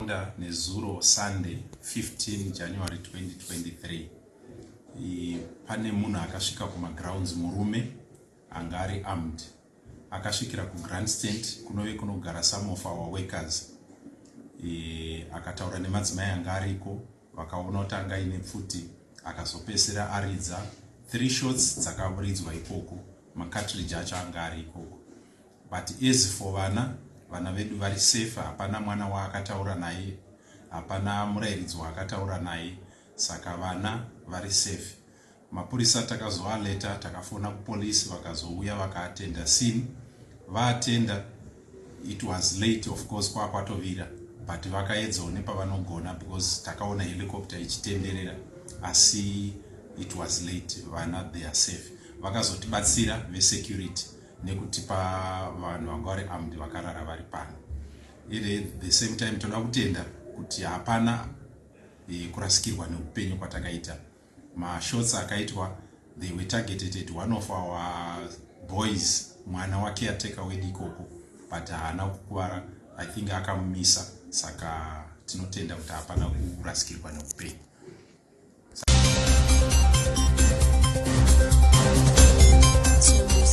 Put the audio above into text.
Takaronda nezuro Sunday 15 January 2023, pane munhu akasvika kumagrounds, murume anga ari armed, akasvikira kugrandstand kunove kunogara some of our workers. Akataura nemadzimai anga ariko, vakaona kuti anga aine pfuti. Akazopedzisira aridza three shots dzakaridzwa ikoko, macartridge acho anga ari ikoko. But as for vana, vana vedu vari safe. Hapana mwana waakataura naye, hapana murayiridzo waakataura naye, saka vana vari safe. Mapurisa takazoalerta, takafona kupolisi, vakazouya vakaattenda scene. Vaattenda, it was late of course, kwakwatovira, but vakaedzawo nepavanogona because takaona helicopter ichitenderera, asi it was late. Vana, they are safe. Vakazotibatsira vesecurity nekutipa vanhu vanga vari armed vakarara vari pano. At the same time, toda kutenda kuti hapana kurasikirwa neupenyu kwatakaita. Mashots akaitwa, they were targeted at one of our boys, mwana wacaretaker wedu ikoko, but haana kukuvara. I think akamumisa, saka tinotenda kuti hapana kurasikirwa neupenyu.